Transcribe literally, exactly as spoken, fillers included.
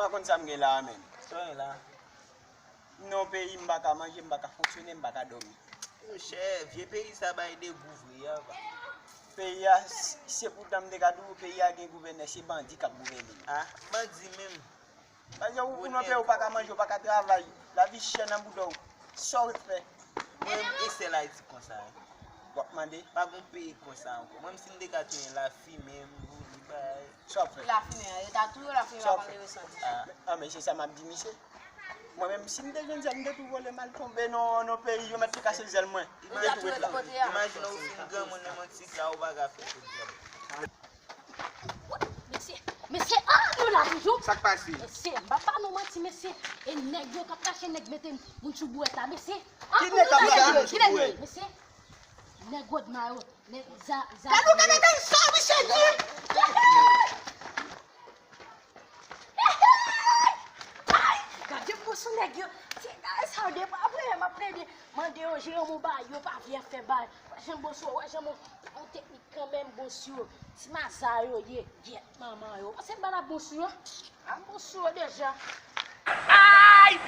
Pa konn sa m gen la a menm. Sa w gen la? Non, peyi m pa ka manje, m pa ka fonksyone, m pa ka dòmi. Monchè, vye peyi sa bay degou vre, a va. Peyi a, s- se poutan m te ka di w, peyi a gen gouvènè, se bandi k ap gouvène. A, bandi menm. Paske ou, ou nan peyi, ou pa ka manje, ou pa ka travay. Lavi chè nan bouda w. Sa w fè? Mwen, e sèl Ayiti konsa, wi. W ap mande? Pa gon peyi konsa ankò. Mwen, si m te ka tounen lafimen, m boule, bay. Sa w ap fè? Lafimen, yo ta touye w, lafimen pa konn leve san dife. A, men se sa m ap di misye. Mwen menm, si m te jwenn zèl, m te tou vole m al tonbe nan, nan peyi, yo mèt te kase zèl mwen. Yo ta touye l kote a. Imajine w fin granmoun nan yon ti ka, ou pa ka fè tout djòb. Mesye, mesye, ah, nou la toujou. Sa k pase? Mesye, m pa ba nou manti, mesye. E nèg yo k ap kache nèg mete moun sou bouwèt la, mesye. Ah, ki nèg k ap kache moun sou bouwèt? Mesye, nèg Wòdma yo, nèg Za, Za. Gade w, gade, gade sa misye di. Ay, gade m bon sou nèg yo. Se gade sa yo de pa vre, m ap plede mande yo, jere yon ba yo, pa vle fè bay. Wè jan m bon sou, wè jan m bon teknik. Kanmenm bon sou yo. Ti maza yo ye. Gyèt manman yo. Pase m pa la bon sou yo. A m bon sou yo deja. Ay!